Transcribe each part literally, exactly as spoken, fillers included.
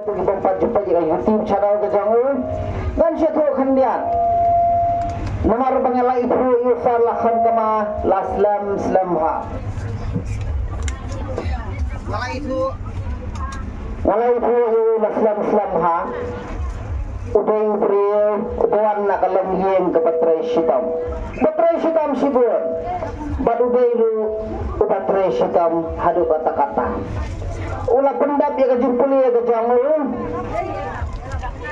Ki bym pat ju peit ïa ka YouTube channel ka jong u. Ngan shu ïathuh khyndiat. Namar ba nga la ïathuh ïa u Sir Lakhon Kma la slem slem ha. Nga la ïathuh, nga la ïathuh ïa u la slem slem ha. U dei u briew uba wan na ka longïing kaba trei shitom. Ba trei shitom shibun. Bad u dei ruh uba trei shitom haduh katta katta. U la pyndep ïa ka jingpule ka jong u,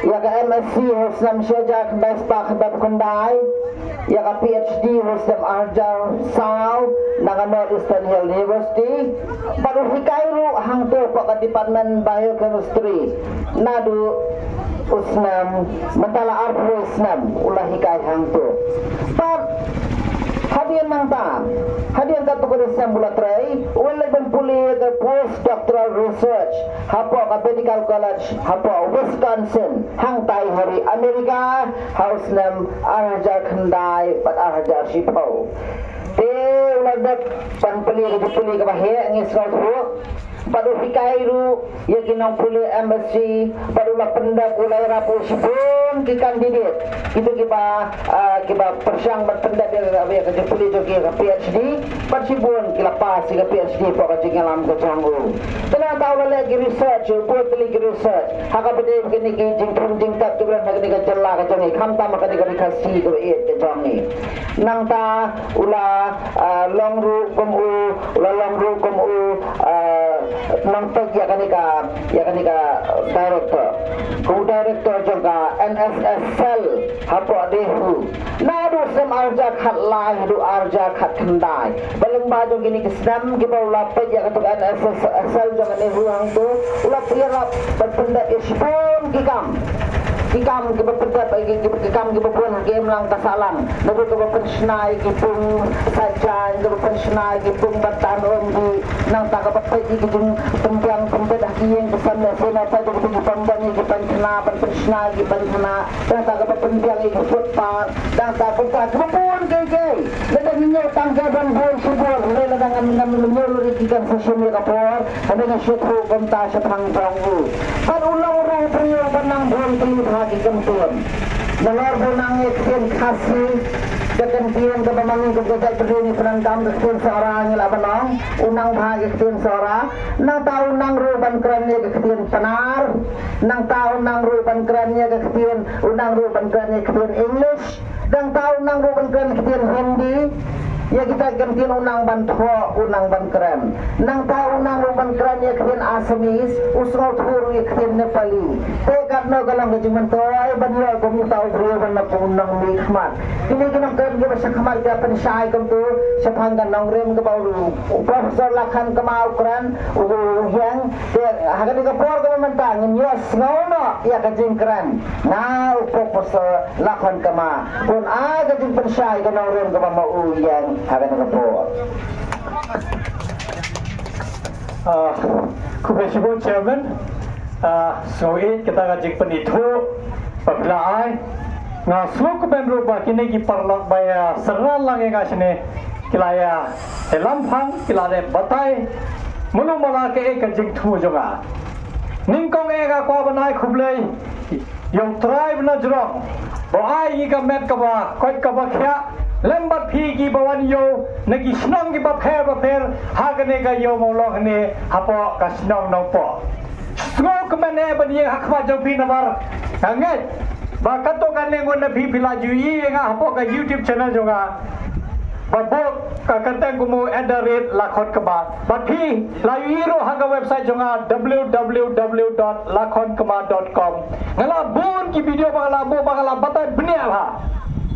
ïa ka M Sc ha u snem shi hajar khyndai spah khyndai phew khyndai, ïa ka P H D ha u snem ar hajar saw na ka North Eastern Hill University. Bad u hikai ruh hangto hapoh ka Department Biochemistry naduh u snem, mynta la arphew snem u la hikai hangto. Bad hadien nangta, hadien katto katne snem u la trei, u la leit ban pule ka post doctoral research hapoh ka Medical College hapoh Wisconsin, hangtai ha ri Amerika, ha u snem ar hajar khyndai bad ar hajar shiphew. Te u la dep ban pule ka jingpule kaba heh, ngi sngewthuh. Bad u hikai ruh ïa ki nongpule M Sc, bad u la pyndep, u la ïarap shibun ki candidate, kito kiba, ah, kiba pyrshang ban pyndep ïa ka, ïa ka jingpule jong ki ïa ka P H D, bad shibun ki la pass ïa ka P H D hapoh ka jingïalam ka jong u. Te nangta u la leh ki research, u bud tylli ki research ha kaba ïadei bad kine ki jingthung jingtep kiba don ha kane ka jylla ka jong ngi, khamtam ha kane ka ri Khasi kaba ïeit ka jong ngi. Nangta u la, ah, long ruh kum u, u la long ruh kum u, ah, nongpeit ïa kane ka, ïa kane ka director. Kum u director jong ka N S S cell hapoh NEHU. Naduh snem ar hajar khatlai haduh ar hajar khatkhyndai. Ba lyngba jong kine ki snem kiba u la peit ïa kato ka N S S cell jong ka NEHU hangto, u la ïarap ban pyndep ïa shibun ki kam. Ki kam kiba pyndep, ki, ki, ki kam kiba bun ha ka imlang ka sahlang. Naduh kaba pynshna ïa ki pung saitjaiñ, kaba pynshna ïa ki pung ba tan umdih, nangta kaba peit ïa ki jingpynbiang pynbit ha ki ïing ki sem lehse, nangta kaba pynbiang ïa ki paikhana, ban pynshna ïa ki paikhana, nangta kaba pynbiang ïa ki footpath, nangta kumta kiba bun kiei kiei. Lada ngi ñiew tang ka ban bun shibun, lada ngan, ngan ñiew lut ïa ki concession ïa ka por, hynrei ngan shu ïathuh kumta shaphang jong u. Bad u long ruh u briew uba nang bun tylli bha ki kyntien. Nalor ba u nang ïa ka ktien Khasi, ka kyntien kaba ma ngi kum ka jaitbynriew ngi pyndonkam, ka ktien Sohra ngi lah ban ong, u nang bha ïa ka ktien Sohra. Nangta u nang ruh ban kren ïa ka ktien Pnar. Nangta u nang ruh ban kren ïa ka ktien, u nang ruh ban kren ïa ka ktien English. Nangta u nang ruh ban kren ïa ka ktien Hindi. Ïa kita ki ktien u nang ban thoh, u nang ban kren. Nangta u nang ruh ban kren ïa ka ktien Assamese, u sngewthuh ruh ïa ka ktien Nepali. Te katno ka long ka jingmyntoi ban ïoh kum uta u briew ban long kum u nongmihkhmat. Kine ki nongkren kiba shakhmat ki la pynshai kumto shaphang ka nongrim kaba u, u Professor Lakhon Kma u kren, u, u ïeng. Te ha kane ka por kaba mynta ngin ïohsngew noh ïa ka jingkren na u Professor Lakhon Kma. Bun ai ka jingpynshai ka nongrim kaba ma u ïeng ha kane ka por. Ah, khublei shibun Chairman. Ah, sngewbha kata ka jingpynithuh ba phi la ai. Nga sngewkmen ruh ba kine ki paralok ba ïa synran lang ïa nga shane ki la ïa ïalam phang, ki la ïa batai mano mano kaei ka jingthmu jong nga. Nyngkong eh nga kwah ban ai khublei ïa U Trai ba na jrong ba u ai ngi ka met kaba koit kaba khiah lem bad phi kiba wan ïew na ki shnong kiba pher ba pher ha kane ka ïew Mawlong hangne hapoh ka shnong Nongpoh. Sngewkmen eh ban ïeng ha khmat jong phi namar nga ngeit ba katto katne ngut na phi phi la ju ïohi ïa nga hapoh ka YouTube channel jong nga. Ba bok ka kyrteng kum u at the rate Lakhon Kma. Bad phi la ïohi ruh ha ka website jong nga w w w dot lakhon kma dot com. Nga la bun ki video ba nga la buh ba nga la batai bniah bha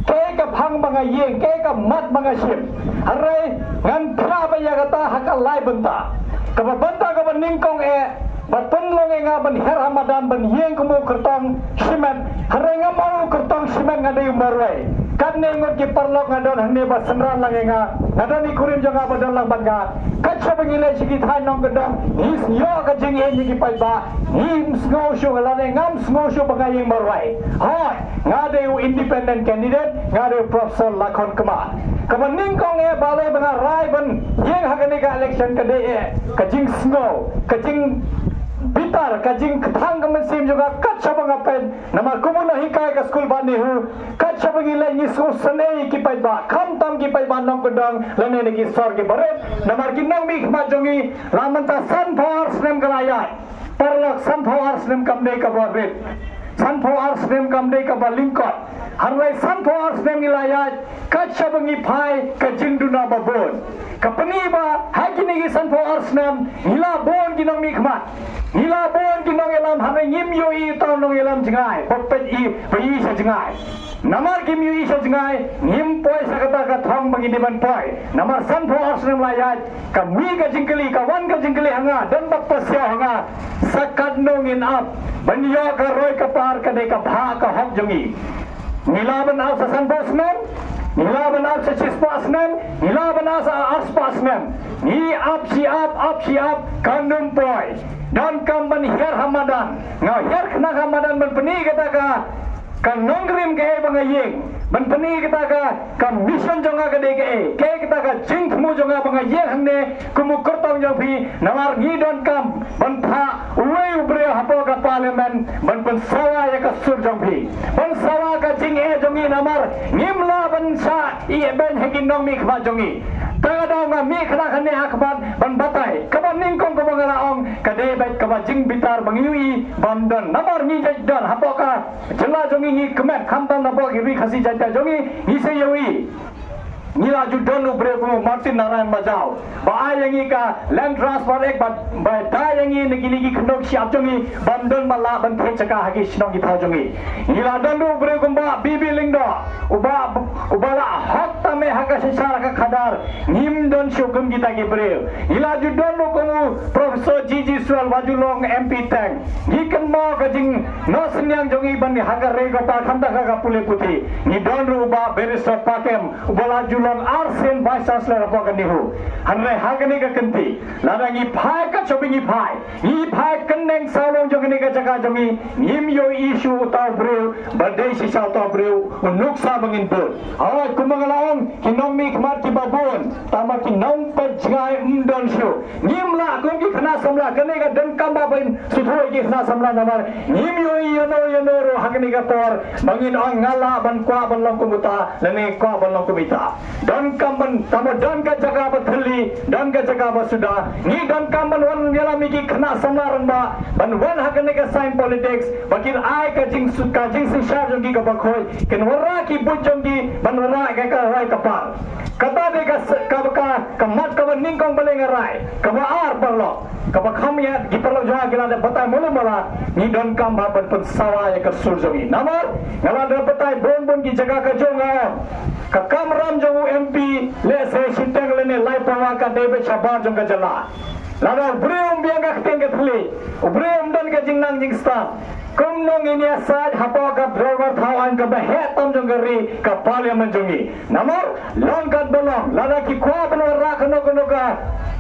kaei ka phang ba nga ïeng, kaei ka mat ba nga shim. Hynrei ngan phla ba ïa kata ha ka lai bynta. Kaba bynta kaba nyngkong eh ba pynlong ïa nga ban her ha madan ban ïeng kum u kyrtong shimet. Hynrei ngam ong u kyrtong shimet, nga dei u marwei. Katne ngut ki paralok nga don hangne ba synran lang ïa nga. Nga don i kurim jong nga ba don lang bad nga. Kat shaba ngi leit sha ki thaiñ nongkyndong ngi ïoh ka jingïeit na ki paidbah. Ngim sngew shuh lane ngam sngew shuh ba nga ïeng marwei. Hooid, nga dei u independent candidate, nga dei u Professor Lakhon Kma. Kaba nyngkong eh balei ba nga rai ban ïeng ha kane ka election ka dei eh ka jingsngew, ka jing Tar ka jingkthang ka mynsiem jong nga kat shaba nga peit, namar kumno hikai ka skul Bah NEHU, kat shaba ngi leit ngi sngewsynei ki paidbah, khamtam ki paidbah nongkyndong lane na ki sor ki barit, namar ki nongmihkhmat jong ngi la mynta sanphew ar snem ka la ïaid. Paralok, sanphew ar snem kam dei kaba rit, sanphew ar snem kam dei kaba lyngkot. Hynrei sanphew ar snem ngi la ïaid, kat shaba ngi phai ka jingduna ba bun. Ka pyni ba ha kine ki sanphew ar snem ngi la bun ki nongmihkhmat, ngi la bun ki nongïalam, hynrei ngim ïohi uta u nongïalam jngai ba peit i ba i sha jngai. Namar kim ïohi sha jngai, ngim poi sha kata ka thong ba ngi dei ban poi. Namar sanphew ar snem la ïaid, ka mih ka jingkylli, ka wan ka jingkylli ha nga, don bad pasiaw ha nga, sa katno ngin ap ban ïoh ka roi ka par, ka dei ka bha ka hok jong ngi. Ngi lah ban ap sa sanphew snem, ngi lah ban ap sa shispah snem, ngi lah ban ap sa arspah snem. Ngi ap shi ap, ap shi ap, kan ym poi. Donkam ban hiar ha madan. Nga hiar khnang ha madan ban pyni kata ka, ka nongrim kaei ba nga ïeng, ban pyni kata ka, ka mission jong nga ka dei kaei, kaei kata ka jingthmu jong nga ba nga ïeng hangne kum u kyrtong jong phi. Namar ngi donkam ban phah uwei u briew hapoh ka parliament ban pynsawa ïa ka sur jong phi, ban sawa ka jingeh jong ngi, namar ngim lah ban shah ïehbeiñ ha ki nongmihkhmat jong ngi. Te nga dang nga mih khnang hangne ha khmat ban batai. Kaba nyngkong kaba nga la ong, ka dei beit kaba jingbitar ba ngi ïohi bym don. Namar ngi jait don hapoh ka jylla jong ngi, ngi kmen, khamtam hapoh ki ri Khasi Jaiñtia jong ngi, ngi sa ïohi. Ngi la ju don u briew kum u Martin Narayan Majaw ba ai ïa ngi ka Land Transfer Act, ba, ba da ïa ngi na kine ki khyndong shyiap jong ngi bym don ba lah ban thied jaka ha ki shnong ki thaw jong ngi. Ngi la don ruh u briew kum Bah B B Lyngdoh, uba, uba la hok tam eh ha ka synshar ha ka khadar. Ngim don shuh kum kita ki briew. Ngi la ju don ruh kum u Professor G G Swal ba ju long M P teng. Ngi kynmaw ka jingnoh synñiang jong ngi ban ha ka ri ka par, khamtam ha ka pule puthi. Ngi don ruh u Bah Barrister Pakem, uba la ju long arsien Vice Chancellor hapoh ka NEHU. Hynrei ha kane ka kynti, lada ngi phai kat shaba ngi phai, ngi phai kyndeng sawlong jong kane ka jaka jong ngi, ngim ïohi shuh uta u briew ba dei shisha uta u briew u nuksa ba ngin bud. Hooid, kumba nga la ong, ki nongmihkhmat kiba bun, tangba ki nongpeit jngai ym don shuh. Ngim lah kum ki khynnah samla, kane ka donkam ba ban sngewthuh ïa ki khynnah samla, namar ngim ïohi ïano ïano ruh ha kane ka por ba ngin ong nga lah ban kwah ban long kum uta lane kwah ban long kum ita. Donkam ban, tangba don ka jaka ba thylli, don ka jaka ba suda. Ngi donkam ban wan ïalam ïa ki khynnah samla rangbah ban wan ha kane ka sign politics ba kin ai ka jing, ka jingsynshar jong ki kaba khuid, kin wanrah ki buit jong ki ban wanrah ka, ka rai ka par. Kata dei ka, ka, ka, ka mat kaba nyngkong. Balei nga rai? Kaba ar, paralok, kaba kham ïa ki paralok jong nga ki la dep batai mulu mala, ngi donkam ban pynsawa ïa ka sur jong ngi. Namar nga la dep batai bun bun ki jaka ka jong nga, ka kamram jong u M P lehse shiteng lane lai pawa ka dei beit shabar jong ka jylla. Lada u briew um biang ka ktien ka thylliej, u briew um don ka jingnang jingstad, kumno ngin ïasaid hapoh ka dorbar thaw aiñ kaba heh tam jong ka ri, ka parliament jong ngi? Namar long katba long, lada ki kwah ban wanrah kano kano ka,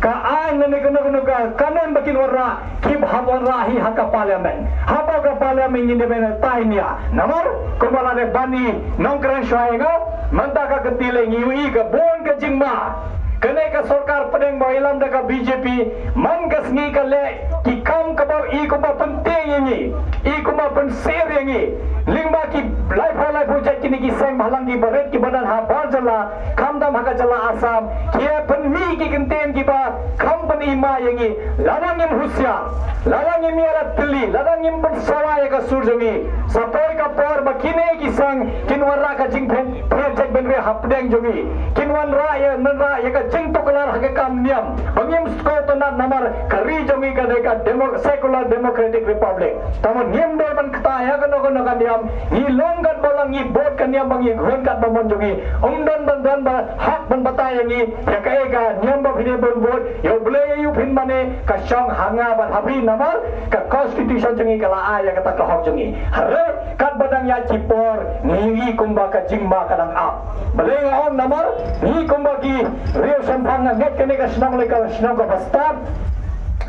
ka aiñ lane kano kano ka kanun ba kin wanrah, ki hap wanrah hi ha ka parliament. Hapoh ka parliament ngin dei ban tai nia. Namar kumba la dei ban i nongkren shuwa ïa nga, mynta ka kynti lei ngi ïohi ka bun ka jingma. Kane ka sorkar pdeng ba ïalam da ka B J P, man ka sngi ka leh ki kam kaba i kumba pyntieng ïa ngi, i kumba pynsyier ïa ngi. Lyngba ki laiphew laiphew jait kine ki seng bhalang kiba rit kiba don habar jylla, khamtam ha ka jylla Assam, ki ïa pynmih ki kyntien kiba kham pyni ma ïa ngi. Lada ngim husiar, lada ngim ïa la tylli, lada ngim pynsawa ïa ka sur jong ngi, sa poi ka por ba kine ki seng kin wanrah ka jingpher, pher jait bynriew hapdeng jong ngi. Kin wanrah ïa, nang rah ïa ka jingtuklar ha ka kam niam ba ngim sngewtynnat, namar ka ri jong ngi ka dei ka demo-, secular democratic republic. Tangba ngim dei ban ktah ïa kano kano ka niam. Ngi long katba long, ngi bud ka niam ba ngi khun katba mon jong ngi. Um don ban don ba hok ban batai ïa ngi ïa kaei ka niam ba phi dei ban bud. Ïa U Blei ïa u phin mane, ka shong ha nga bad ha phi, namar ka constitution jong ngi ka la ai ïa kata ka hok jong ngi. Hynrei katba dang ïaid ki por ngi ïohi kumba ka jingma ka dang ap. Balei nga ong namar ngi kumba ki riew shemphang, nga ngeit kane ka shnong lei ka shnong kaba stad.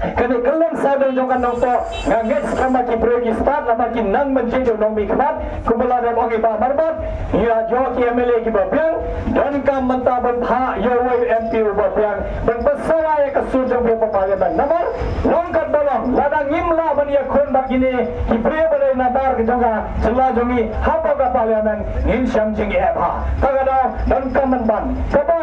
Kane ka leng sawdong jong ka Nongpoh, nga ngeit skhem ba ki briew ki stad namar ki nang mynjur jong nongmihkhmat, kumba la dep ong i Bah Marbad, ngi la ïoh ki M L A kiba biang, donkam mynta ban phah ïa uwei u M P uba biang, ban pynsawa ïa ka sur jong phi ha Parliament. Namar long katba long, lada ngim lah ban ïakhun bad kine ki briew ba dei nabar ka jong ka jylla jong ngi hapoh ka Parliament, ngin shah jingeh bha. Kata ka daw, donkam ban ban. Kaba,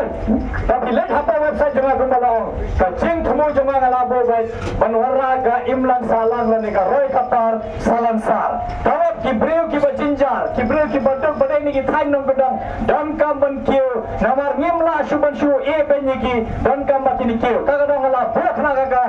ba phi leit hapoh website jong nga kumba la ong, ka jingthmu jong nga nga la buh beit ban wanrah ka imlang sahlang lane ka roi ka par sah langsar. Tangba ki briew kiba jynjar, ki briew kiba duk ba dei na ki thaiñ nongkyndong, donkam ban kiew, namar ngim lah shuh ban shu ïehnoh ïa ki, donkam ba kin kiew. Kata ka daw nga la buh khnang ha ka,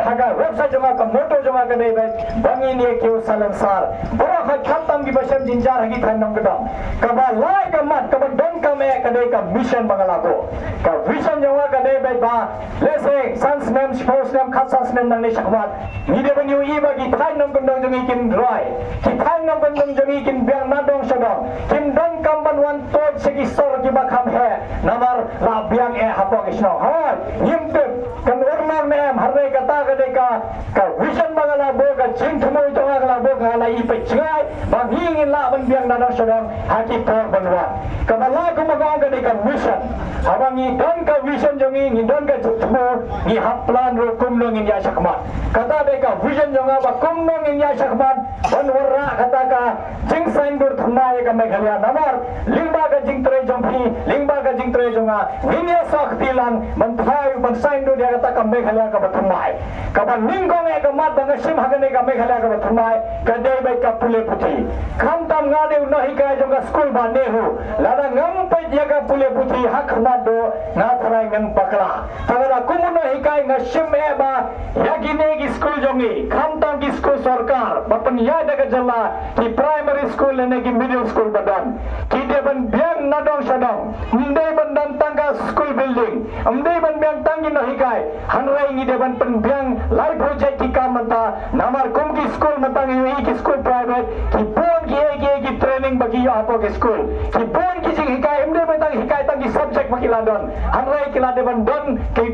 ha ka website jong nga, ka motto jong nga ka dei beit ba ngin ïa kiew sah langsar. Baroh khoit khamtam kiba shem jynjar ha ki thaiñ nongkyndong. Kaba lai ka mat kaba donkam eh ka dei ka mission ba nga la buh. Ka vision jong nga ka dei beit ba lehse san snem, shiphew snem, khatsan snem nangne shakhmat, ngi dei ban ïohi ba ki thaiñ nongkyndong jong ngi kin roi, ki thaiñ nongkyndong jong ngi kin biang nadong shadong, kim donkam ban wan tuid sha ki sor kiba kham heh namar la biang eh hapoh ki shnong. Hooid, ngim tip kan urlong ne em, hynrei kata ka dei ka, ka vision ba nga la buh, ka jingthmu jong nga ka la buh, nga la ïohi peit jngai ba ngi ngin lah ban biang nadong shadong ha ki por ban wan. Kaba lai kumba nga ong ka dei ka mission. Haba ngi don ka vision jong ngi, ngi don ka jingthmu, ngi hap plan ruh kumno ngin ïaid shakhmat. Kata dei ka vision jong nga ba kumno ngin ïaid shakhmat ban wanrah kata ka jingsaindur thymmai ïa ka Meghalaya. Namar lyngba ka jingtrei jong phi, lyngba ka jingtrei jong nga, ngin ïa sah kti lang ban thaw, ban saindur ïa kata ka Meghalaya kaba thymmai. Kaba nyngkong eh ka mat ba nga shim ha kane ka Meghalaya kaba thymmai ka dei beit ka pule puthi. Khamtam nga dei u nonghikai jong ka skul Bah Nehru, lada ngam peit ïa ka pule puthi ha khmat duh, nga tharai ngan bakla. Te lada kum u nonghikai nga shim eh ba ïa kine ki skul jong ngi, khamtam ki skul sorkar ba pynïaid da ka jylla, ki primary school lane ki middle school ba don, ki dei ban biang nadong shadong. Ym dei ban don tang ka school building, ym dei ban biang tang ki nonghikai, hynrei ngi dei ban pynbiang laiphew jait ki kam mynta. Namar kum ki skul mynta ngi ïohi ki skul private, ki bun kiei kiei ki training ba ki ïoh hapoh ki skul, ki bun ki jinghikai, ym dei ban tang hikai tang ki subject ba ki la don, hynrei ki la dei ban don ki,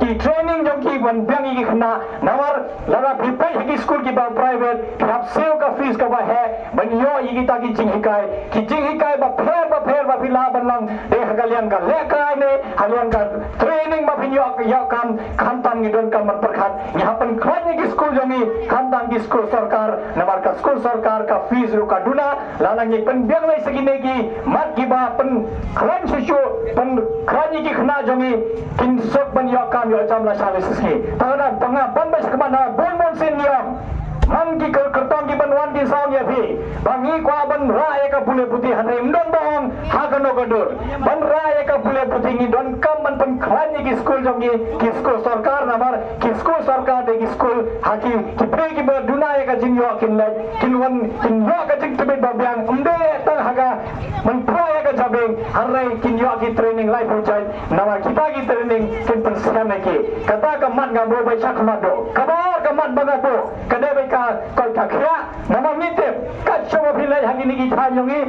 ki training jong ki ban biang ïa ki khynnah. Namar lada phi peit ha ki skul kiba private, phi hap siew ka fees kaba heh ban ïoh ïa kita ki jinghikai, ki jinghikai bapher bapher ba phi lah ban long, dei ha ka liang ka lehkai ne ha liang ka training ba phin ïoh, ïoh kam. Khamtam ngi donkam ban pyrkhat, ngi hap pynkhlaiñ ïa ki skul jong ngi, khamtam ki skul sorkar, namar ka skul sorkar ka fees ruh ka duna. Lada ngi pynbiang lei sa kine ki mat kiba pynkhlaiñ shuh shuh, pynkhlaiñ ïa ki khynnah jong ngi, kin suk ban ïoh kam ïoh jam lashai lashisngi. Te lada ba nga ban beit shakhmat, na bun bun sien ngi ong, man ki kyr-, kyrtong kiban wan kin sa ong ïa phi ba ngi kwah ban rah ïa ka pule puthi, hynrei ym don ba ong ha kano ka dur. Ban rah ïa ka pule puthi ngi donkam ban pynkhlaiñ ïa ki skul jong ngi, ki skul sorkar, namar ki skul sorkar dei ki skul ha ki, ki briew kiba duna ïa ka jingïoh kin leit, kin wan, kin ïoh ka jingtbit ba biang. Ym dei tang ha ka mynta ïa ka jabieng, hynrei kin ïoh ki training laiphew jait, namar kita ki training kin pynsngew ïa ki. Kata ka mat nga buh beit shakhmat duh. Kaba ar ka mat ba nga buh ka dei beit ka koit ka khiah. Namar ngi tip, kat shaba phi leit ha kine ki thaiñ jong ngi,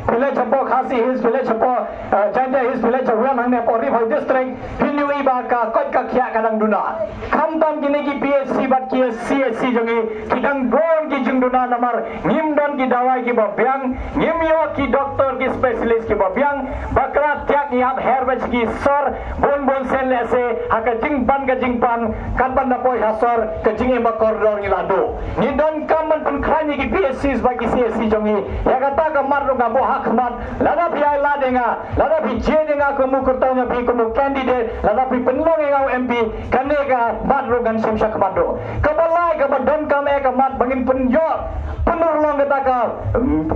phi leit shapoh Khasi Hills, phi leit shapoh, eh, Jaintia Hills, phi leit sha Wiang hangne hapoh Ri Bhoi District, phin ïohi ba ka koit ka khiah ka dang duna. Khamtam kine ki P H C bad ki C H C jong ngi ki dang don ki jingduna, namar ngim don ki dawai kiba biang, ngim ïoh ki doktor ki specialist kiba biang. Bakla tiak ngi ap her bad ki sor, bun bun sien lehse ha ka jingban ka jingpan, katba da poi ha sor ka jingim ba kordor ngi la duh. Ngi donkam ban pynkhlaiñ ïa ki P H Cs bad ki C H C jong ngi. Ïa kata ka mat ruh nga buh ha khmat, lada phi ai lad ïa nga, lada phi jied ïa nga kum u kyrtong jong phi, kum u candidate, lada phi pynlong ïa nga u M P, kane ka mat ruh ngan shim shakhmat duh. Kaba lai kaba donkam eh ka mat ba ngin pynïoh, pynurlong kata ka,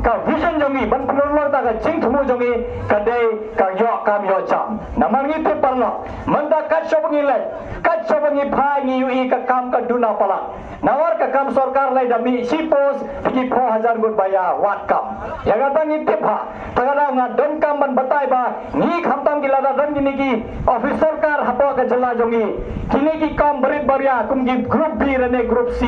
ka vision jong ngi, ban pynurlong kata ka jingthmu jong ngi, ka dei ka ïoh kam ïoh jam. Namar ngi tip paralok, mynta kat shaba ngi leit, kat shaba ngi phai ngi ïohi ka kam ka duna palat. Namar ka kam sorkar lei da mih shi post, ki phew hajar ngut ba ïa wad kam. Ïa kata ngi tip ha. Te ka daw nga donkam ban batai ba ngi khamtam ki, lada don kine ki office sorkar hapoh ka jylla jong ngi, kine ki kam barit baria kum ki group B lane group C,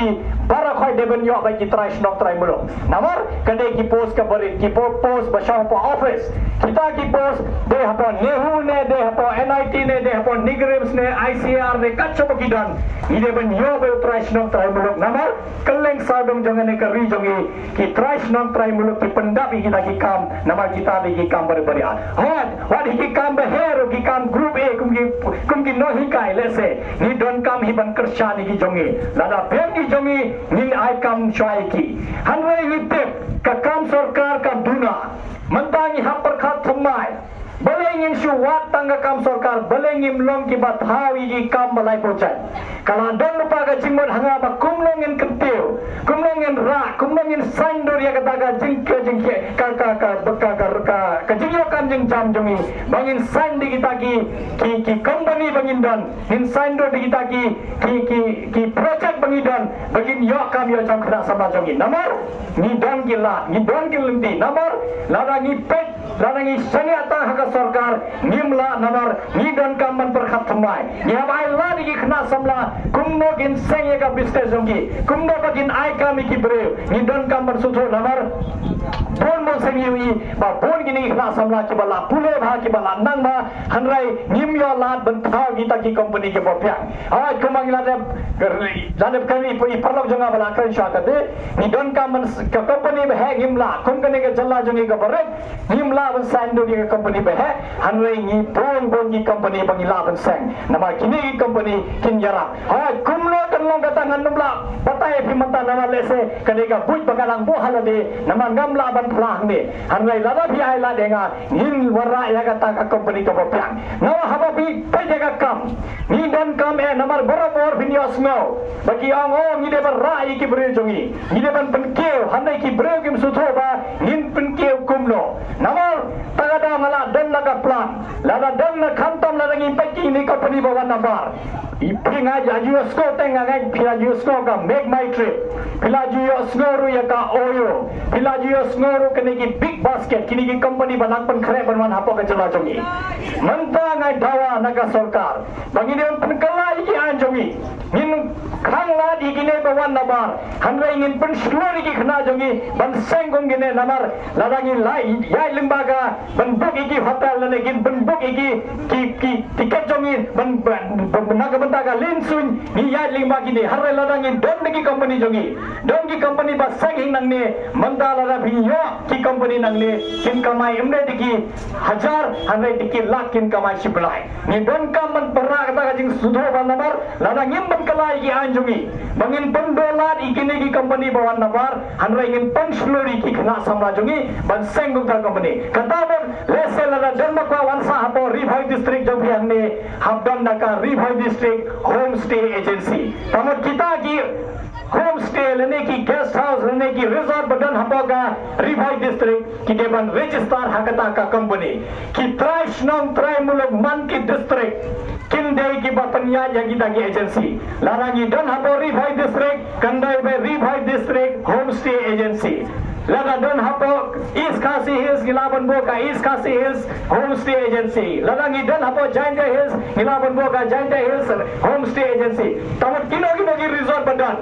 baroh khoit dei ban ïoh beit ki trai shnong. Trai muluk. Namar ka dei ki post ka barit, ki po-, post ba shong hapoh office. Kita ki post dei hapoh NEHU ne, dei hapoh NIT ne, dei hapoh NIGRIHMS ne, ICAR ne, kat shaba ki don. Ngi dei ban ïoh ba u trai shnong trai muluk. Namar kylleng sawdong jong kane ka ri jong ngi, ki trai shnong trai muluk ki pyndap ïa kita ki kam, namar kita dei ki kam barit barit. Hooid, wat hi ki kam ba her, ki kam group A, kum ki, kum ki nonghikai, let's say. Ngi donkam hi ban kyrshan ïa ki jong ngi. Lada biang ki jong ngi, ngin ai kam shuwa ïa ki. Hynrei ngi tip, ka kam sorkar ka duna. Mynta ngi hap pyrkhat thymmai. Balei ngin shu wad tang ka kam sorkar, balei ngim long kiba thaw ïa ki kam ba laiphew jait. Ka la don lypa ka jingmut ha nga ba kumno ngin kyntiew, kumno ngin rah, kumno ngin saiñdur ïa kata ka jing, ka jing, ka, ka, ka, ka, ka, ka, ka jingïohkam jingjam jong ngi, ba ngin saiñ da kita ki, ki, ki company ba ngin don, ngin saiñdur da kita ki, ki, ki, ki project ba ngi don, ba ngin ïoh kam ïoh jam khynnah samla jong ngi. Namar ngi don ki lad, ngi don ki lynti. Namar lada ngi peit, lada ngi shaniah tang ha ka sorkar, ngim lah, namar ngi donkam ban pyrkhat thymmai. Ngi hap ai lad ïa ki khynnah samla kumno kin seng ïa ka business jong ki, kumno ba kin ai kam ïa ki briew. Ngi donkam ban sngewthuh, namar bun bun seng ïohi ba bun kine ki khynnah samla kiba la pule bha, kiba la nang bha, hynrei ngim ïoh lad ban thaw kita ki company kiba biang. Hooid, kumba ngi la dep, la dep kren, i paralok jong nga ba la kren sha kata, ngi donkam ban s-, ka company ba heh ngim lah, kum kane ka jylla jong ngi kaba rit, ngim lah ban saiñdur ïa ka company ba heh, hynrei ngi bun bun ki company ba ngi lah ban seng. Namar kine ki company kin ïarap. Hooid, kumno kan long kata ngan ym lah batai ïa phi mynta, namar lehse ka dei ka buit ba nga dang buh ha lade, namar ngam lah ban phla hangne. Hynrei lada phi ai lad ïa nga, ngin wanrah ïa kata ka company kaba biang. Namar haba phi peit ïa ka kam, ngi donkam eh, namar barabor phin ïohsngew ba ki ong, oh, ngi dei ban rah ïa ki briew jong ngi, ngi dei ban pynkiew, hynrei ki briew kim sngewthuh ba ngin pynkiew kumno. Namar ta ka daw nga la don la ka plan, lada don la khamtam, lada ngi peit kine ki company ba wan nabar. I phi nga ju ïohsngew teng, nga nga phi la ju ïohsngew ka Make My Trip. Phi la ju ïohsngew ruh ïa ka Oyo. Phi la ju ïohsngew ruh kine ki Big Basket, kine ki company ba nang pynkhreh ban wan hapoh ka jylla jong ngi. Mynta nga dawa na ka sorkar ba ngin ym pynkylla ïa ki aiñ jong ngi. Ngin khang lad ïa kine ba wan nabar. Hynrei ngin pynshlur ïa ki khynnah jong ngi ban seng kum kine, namar lada ngi la ïaid lyngba ka ban book ïa ki hotel lane kin ban book ïa ki, ki, ki tiket jong ngi ban, ban, ban, na ka bynta ka lynsuiñ ngi ïaid lyngba kine. Hynrei lada ngin don da ki company jong ngi, don ki company ba seng hi nangne, mynta lada phi ïoh ki company nangne kin kamai ym dei da ki hajar, hynrei da ki lak kin kamai shi bnai. Ngi donkam ban pynrah kata ka jingsngewthuh ba namar lada ngim pynkylla ïa ki aiñ jong ngi ba ngin pynduh lad ïa kine ki company ba wan nabar, hynrei ngin pynshlur ïa ki khynnah samla jong ngi ban seng kum ka company. Kata ba lehse lada don ba kwah wan sah hapoh Ri Bhoi District jong phi hangne, hap don da ka Ri Bhoi District Homestay Agency. Tangba kita ki homestay lane ki guest house lane ki resort ba don hapoh ka Ri Bhoi District ki dei ban register ha kata ka company. Ki trai shnong trai muluk man ki district kin dei kiba pynïaid ïa kita ki agency. Lada ngi don hapoh Ri Bhoi District, kan dei ba Ri Bhoi District Homestay Agency. Lada don hapoh East Khasi Hills, ngi lah ban buh ka East Khasi Hills Homestay Agency. Lada ngi don hapoh Jaintia Hills, ngi lah ban buh ka Jaintia Hills Homestay Agency. Tangba kino kino ki resort ba don,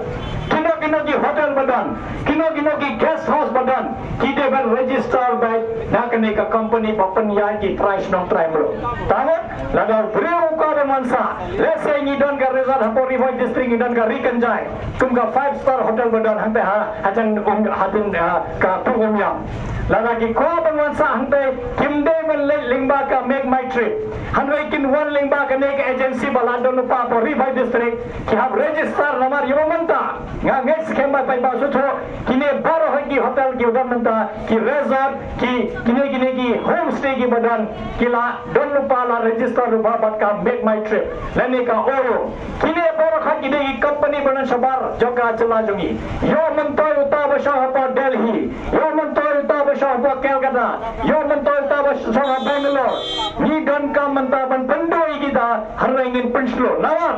kino kino ki hotel ba don, kino kino ki guest house ba don, ki dei ban register beit na kane ka company ba pynïaid ki trai shnong trai muluk. Tangba lada u briew u kwah ban wan sah, lehse ngi don ka resort hapoh Ri Bhoi District, ngi don ka Ri Kynjai, kum ka five star hotel ba don hangta ha, ha jan um, ha jan, ah, ka Pung Umïam. Lada ki kwah ban wan sah hangta, kim dei ban leit lyngba ka Make My Trip. Hynrei kin wan lyngba kane ka agency ba la don lypa hapoh Ri Bhoi District, ki hap register namar ïa ba mynta nga ngeit skhem ba paidbah sngewthuh, kine baroh ki hotel ki ba don mynta, ki resort, ki, kine, kine ki homestay ki ba don, ki la don lypa, la register lypa bad ka Make My Trip lane ka Oyo. Kine baroh ki dei ki company ba don shabar jong ka jylla jong ngi. Ïoh myntoi uta ba shong hapoh Delhi, ïoh myntoi uta ba shong hapoh Calcutta, ïoh myntoi uta ba shong ha Bangalore. Ngi donkam mynta ban pynduh ïa kita, hynrei ngin pynshlur. Namar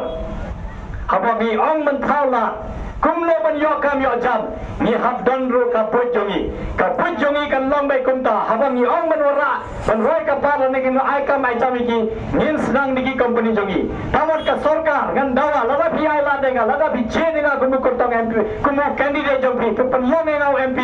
haba ngi ong ban thaw lad, Kumno ban ïoh kam ïoh jam? Ngi hap don ruh ka buit jong ngi. Ka buit jong ngi kan long beit kumta, haba ngi ong ban wanrah, ban roi ka bar lane kin ai kam ai jam ïa ki, ngin sdang da ki company jong ngi. Tangba ka sorkar, ngan dawa, lada phi ai lad ïa nga, lada phi jied ïa nga kum u kyrtong M P, kum u candidate jong phi, phi pynlong ïa nga u M P,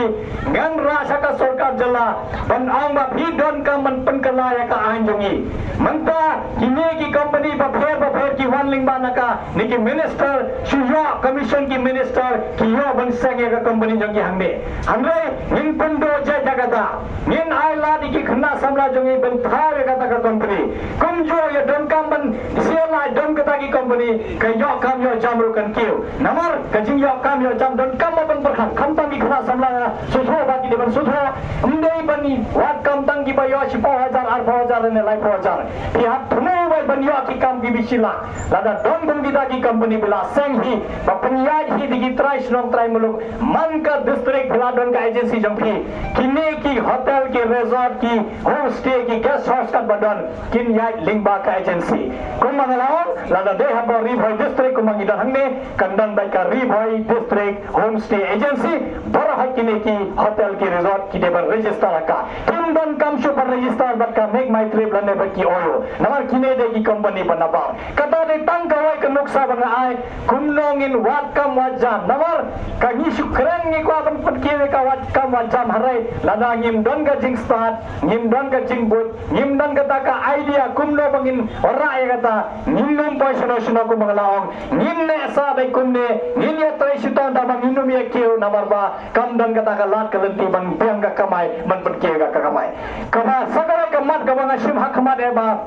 ngan rah sha ka sorkar jylla ban ong ba phi donkam ban pynkylla ïa ka aiñ jong ngi. Mynta kine ki company bapher bapher ki wan lyngba na ka, ne ki minister, shu ïoh commission ki minister, ki ïoh ban seng ïa ka company jong ki hangne. Hynrei ngin pynduh jait ïa kata. Ngin ai lad ïa ki khynnah samla jong ngi ban thaw ïa kata ka company. Kumjuh ïa donkam ban sngewlad don kata ki company, ka ïoh kam ïoh jam ruh kan kiew. Namar ka jingïoh kam ïoh jam donkam ban pyrkhat, khamtam ki khynnah samla sngewthuh ba ki dei ban sngewthuh. Ym dei ban wad kam tang kiba ïoh shiphew hajar, arphew hajar ne laiphew hajar. Phi hap thmu beit ban ïoh ki kam ki bishilak. Lada don kum kita ki company ba la seng hi, ba pynïaid hi da ki trai shnong trai muluk, man ka district phi la don ka agency jong phi. Kine ki hotel, ki resort, ki homestay, ki guest house katba don, kin ïaid lyngba ka agency. Kumba nga la ong, lada dei hapoh Ri Bhoi District kumba ngi don hangne, kan don beit ka Ri Bhoi District Homestay Agency. Baroh kine ki hotel, ki resort ki dei ban register ha ka. Kim donkam shuh ban register bad ka Make My Trip lane bad ki OYO. Namar kine dei ki company ba nabar. Kata dei tang kawei ka nuksa ba nga ai, kumno ngin wad kam wad jam. Namar ka ngi shu kren ngi kwah ban pynkiew ïa ka wad kam wad jam, hynrei lada ngim don ka jingstad, ngim don ka jingbuit, ngim don kata ka idea kumno ba ngin wanrah ïa kata, ngin ym poi shano shano kumba nga la ong. Ngin neh sah beit kumne, ngin ïatrei shitom tangba ngin ym ïakiew namar ba kam don kata ka lad ka lynti ban biang ka kamai ban pynkiew ïa ka kamai. Kaba sa kawei ka mat kaba nga shim ha khmat eh ba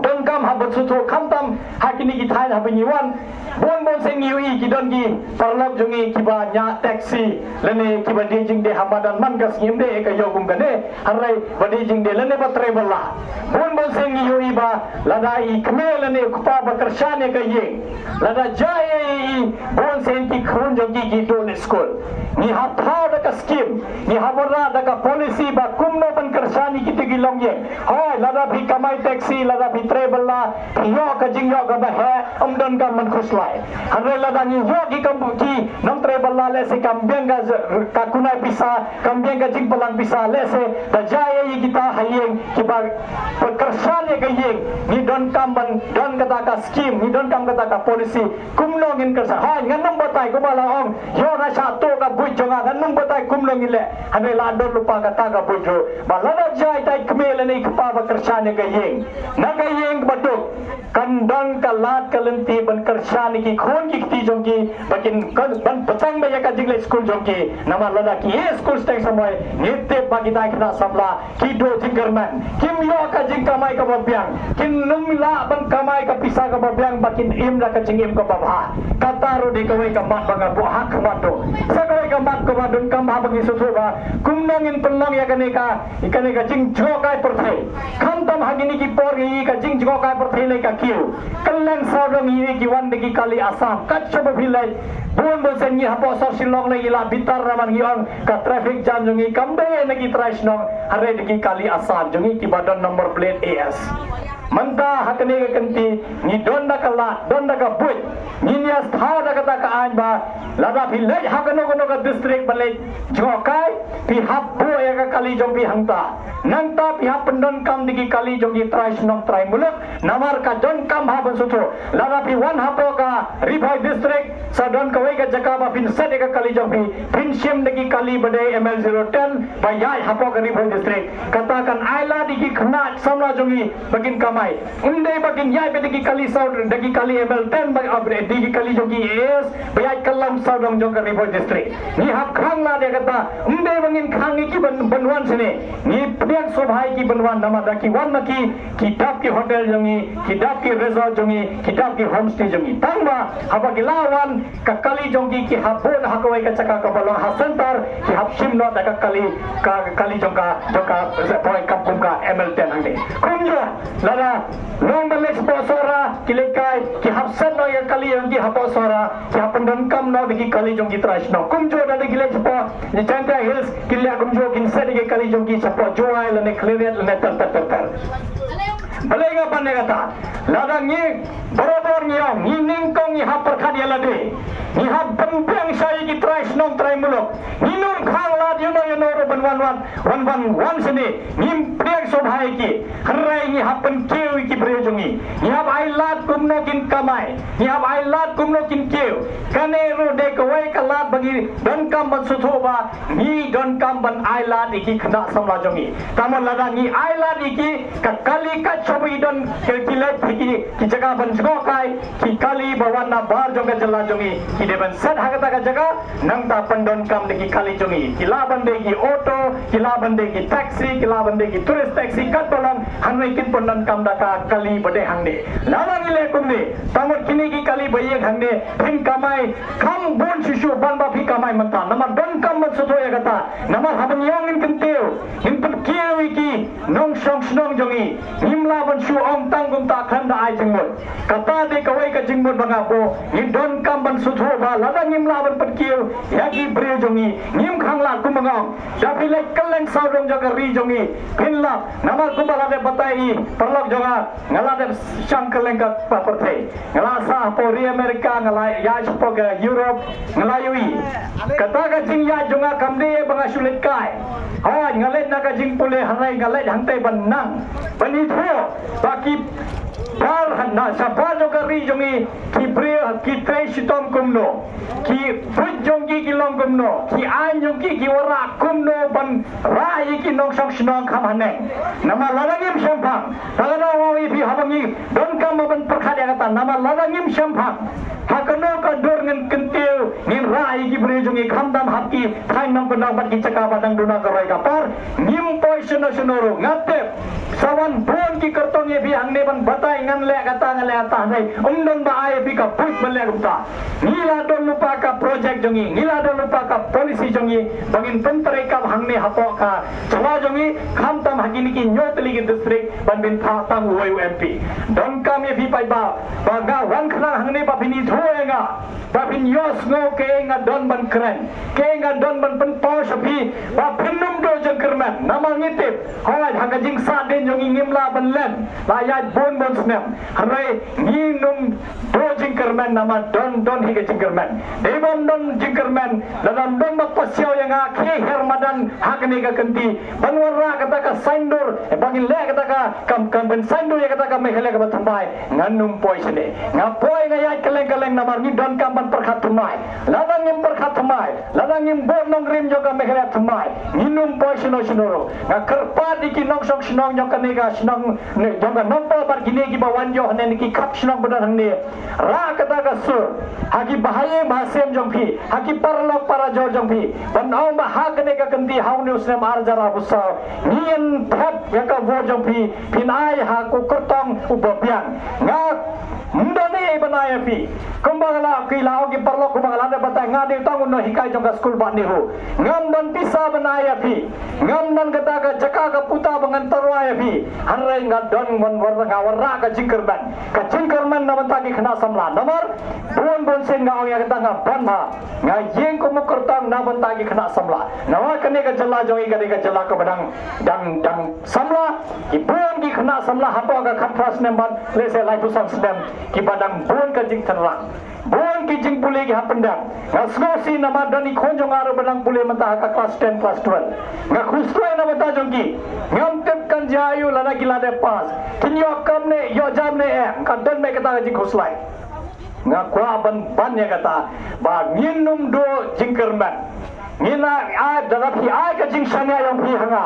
donkam hap ban sngewthuh, khamtam ha kine ki thaiñ haba ngi wan. Bun bun sien ngi ïohi ki don ki paralok jong ngi kiba ñiah taxi lane kiba die jingdie ha madan, man ka sngi ym dei ka ïoh kum kane, hynrei ba die jingdie lane ba trei bylla. Bun bun sien ngi ïohi ba lada i kmie lane i kpa ba kyrshan ïa ka ïing, lada jia ïa i, bun sien ki khun jong ki ki duh leit skul. Ngi hap thaw da ka skim, ngi hap wanrah da ka policy ba kumno ban kyrshan ïa kito ki longïing. Hooid, lada phi kamai taxi, lada phi trei bylla, phi ïoh ka jingïoh kaba heh, ym donkam ban khuslai. Hynrei lada ngi ïoh ki kam, ki nongtrei bylla, lehse kam biang ka, ka kunai pisa, kam biang ka jingpynlang pisa, lehse da jia ïa kita ha ïing kiba kyrshan ïa ka ïing, ngi donkam ban don kata ka skim, ngi donkam kata ka policy. Kumno ngin kyrshan? Hooid, ngan ym batai, kumba la ong, ïoh nga shah tuh ka buit jong nga, ngan ym batai kumno ngin leh. Hynrei la don lypa kata ka buit ruh ba lada jia ita i kmie lane i kpa ba kyrshan ïa ka ïing, na ka ïing ba duk, kan don ka lad ka lynti ban kyrshan ïa ki khun ki kti jong ki ba kin, kan ban bteng beit ïa ka jingleit skul jong ki. Namar lada ki ïeh skul shiteng samoi, ngi tip ba kita ki khynnah samla ki duh jingkyrmen, kim ïoh ka jingkamai kaba biang, kin ym lah ban kamai ka pisa kaba biang ba kin im da ka jingim kaba bha. Kata ruh dei kawei ka mat ba nga buh ha khmat. Sa kawei ka mat kaba donkam haba ngi sngewthuh ba kumno ngin pynlong ïa kane ka, ïa kane ka jingjngohkai pyrthei. Khamtam ha kine ki por ngi ïohi ka jingjngohkai pyrthei lei ka kiew. Kylleng sawdong ngi ïohi ki wan da ki kali Assam. Kat shaba phi leit, bun bun sien ngi hapoh sor Shillong lei ngi la bitar namar ngi ong ka traffic jam jong ngi kam dei na ki trai shnong, hynrei da ki kali Assam jong ngi kiba don number plate A S. Mynta ha kane ka kynti ngi don da ka lad, don da ka buit, ngin ïa thaw da kata ka aiñ ba lada phi leit ha kano kano ka district ban leit jngohkai, phi hap buh ïa ka kali jong phi hangta. Nangta phi hap pyndonkam da ki kali jong ki trai shnong trai muluk. Namar ka donkam hap ban sngewthuh. Lada phi wan hapoh ka Ri Bhoi District, sa don kawei ka jaka ba phin set ïa ka kali jong phi, phin shim da ki kali ba dei M L zero ten ba ïaid hapoh ka Ri Bhoi District. Kata kan ai lad ïa ki khynnah samla jong ngi ba kin kamai. Ym dei ba kin ïaid beit da ki kali saw, da ki kali M L ten ba, ah, da ki kali jong ki A S ba ïaid kyllum sawdong jong ka Ri Bhoi District. Ngi hap khang lad ïa kata. Ym dei ba ngin khang ïa ki ban, ban wan shane. Ngi pdiang sngewbha ïa ki ban wan namar da ki wan ma ki, ki dap ki hotel jong ngi, ki dap ki resort jong ngi, ki dap ki homestay jong ngi. Tangba haba ki la wan, ka kali jong ki ki hap buh ha kawei ka jaka kaba long ha centre, ki hap shim noh da ka kali, ka kali jong ka, jong ka, poi kam kum ka M L ten hangne. Kumjuh lada long ban leit shapoh Sohra, ki leit kai, ki hap set noh ïa ka kali jong ki hapoh Sohra, ki hap pyndonkam noh da ki kali jong ki trai shnong. Kumjuh lada ki leit shapoh Jaintia Hills, ki leit kumjuh, kin set ïa ka kali jong ki shapoh Jowai lane Khliehriat lane ter ter ter ter. Balei nga ban ïa kata? Lada ngi barabor ngi ong, ngi nyngkong ngi hap pyrkhat ïa lade. Ngi hap pynbiang sha ïa ki trai shnong trai muluk. Ngim khang lad ïano ïano ruh ban wan wan wan wan wan shane. Ngim pdiang sngewbha ïa ki. Hynrei ngi hap pynkiew ïa ki briew jong ngi. Ngi hap ai lad kumno kin kamai. Ngi hap ai lad kumno kin kiew. Kane ruh dei kawei ka lad ba ngi donkam ban sngewthuh ba ngi donkam ban ai lad ïa ki khynnah samla jong ngi. Tangba lada ngi ai lad ïa ki, ka kali ka shong ba ki don, ki leit ha ki, ki jaka ban jngohkai, ki kali ba wan na bar jong ka jylla jong ngi, ki dei ban set ha kata ka jaka. Nangta pyndonkam da ki kali jong ngi, ki lah ban dei ki auto, ki lah ban dei ki taxi, ki lah ban dei ki tourist taxi, katba long, hynrei kin pyndonkam da ka kali ba dei hangne. Lada ngi leh kumne, tangba kine ki kali ba ïeng hangne, phin kamai, kham bun shuh shuh ban ba phi kamai mynta. Namar donkam ban sngewthuh ïa kata. Namar haba ngi ong ngin kyntiew, ngin pynkiew ïa ki nongshong shnong jong ngi, ngim lah ban shu ong tang kumta khlem da ai jingmut. Kata dei kawei ka jingmut ba nga buh. Ngi donkam ban sngewthuh ba lada ngim lah ban pynkiew ïa ki briew jong ngi, ngim khang lad kumba nga ong. Da phi leit kylleng sawdong jong ka ri jong ngi, phin lap. Namar kumba la dep batai i paralok jong nga, nga la dep shang kylleng ka pyrthei. Nga la sah hapoh ri Amerika, nga la ïaid shapoh ka Europe, nga la ïohi. Kata ka jingïaid jong nga kam dei ba nga shu leit kai. Hooid, nga leit na ka jingpule, hynrei nga leit hangtei ban nang, ban ithuh ba ki bar na shabar jong ka ri jong ngi, ki briew, ki trei shitom kumno, ki buit jong ki ki long kumno, ki aiñ jong ki ki wanrah kumno ban rah ïa ki nongshong shnong kham haneng. Namar lada ngim shemphang, lada nga ong ïa phi haba ngi donkam ban pyrkhat ïa kata, namar lada ngim shemphang, ha kano ka dur ngin kyntiew, ngin rah ïa ki briew jong ngi khamtam hap ki thaiñ nongkyndong bad ki jaka ba dang duna ka roi ka par, ngim poi shano shano ruh. Nga tip sa wan bun ki kyrtong ïa phi hangne ban batai ngan leh kata ngan leh kata, hynrei ym don ba ai ïa phi ka buit ban leh kumta. Ngi la don lypa ka project jong ngi, ngi la don lypa ka policy jong ngi ba ngin pyntreikam hangne hapoh ka jylla jong ngi, khamtam ha kine ki hynñiew tylli ki district ban pynpaw tang uwei u M P. Donkam ïa phi paidbah ba nga wan khnang hangne ba phin ithuh ïa nga, ba phin ïohsngew kaei nga don ban kren, kaei nga don ban pynpaw sha phi, ba phin ym duh jingkyrmen. Namar ngi tip, hooid, ha ka jingsahdien jong ngi ngim lah ban len, la ïaid bun bun snem, hynrei ngin ym duh jingkyrmen namar don don hi ka jingkyrmen. Dei bym don jingkyrmen, lada ym don ba pasiaw ïa nga, khie her madan ha kane ka kynti ban wanrah kata ka saiñdur, ba ngin leh kata ka kam, kam ban saiñdur ïa kata ka Meghalaya kaba thymmai. Ngan ym poi shane. Nga poi, nga ïaid kylleng kylleng namar ngi donkam ban pyrkhat thymmai. Lada ngim pyrkhat thymmai, lada ngim bud nongrim jong ka Meghalaya thymmai, ngin ym poi shano shano ruh. Nga kyrpad ïa ki nongshong shnong jong kane ka shnong, ne, jong ka Nongpoh bad kine kiba wan ïoh ne, ne ki khap shnong ba don hangne. Rah kata ka sur ha ki bahaïing bahasem jong phi, ha ki paralok parajor jong phi, ban ong ba ha kane ka kynti ha une u snem ar hajar arphew saw, ngin thep ïa ka vote jong phi, phin ai ha u kyrtong uba biang. Nga ym don ei ei ban ai ïa phi. Kumba nga la, ki la ong ki paralok, kumba nga la dep batai, nga dei tang u nonghikai jong ka skul Bah NEHU. Ngam don pisa ban ai ïa phi. Ngam don kata ka jaka ka puta ba ngan tyrwa ïa phi. Hynrei nga don wan, wan, nga wanrah ka jingkyrmen. Ka jingkyrmen na bynta ki khynnah samla. Namar bun bun sien nga ong ïa kata, nga ban bha, nga ïeng kum u kyrtong na bynta ki khynnah samla. Namar kane ka jylla jong ngi ka dei ka jylla kaba dang, dang, dang samla. Ki bun ki khynnah samla hapoh ka khatphra snem bad lehse laiphew san snem, kiba dang bun ka jingtynrang, bun ki jingpule ki hap pyndep. Nga sngewsih namar don i khun jong nga ruh ba dang pule mynta ha ka klas ten, klas twelve. Nga khuslai na bynta jong ki. Ngam tip kan jia aïu lada ki la dep pass, kin ïoh kam ne ïoh jam ne em. Ka don beit kata ka jingkhuslai. Nga kwah ban ban ïa kata ba ngin ym duh jingkyrmen. Ngin ai, ai, lada phi ai ka jingshaniah jong phi ha nga,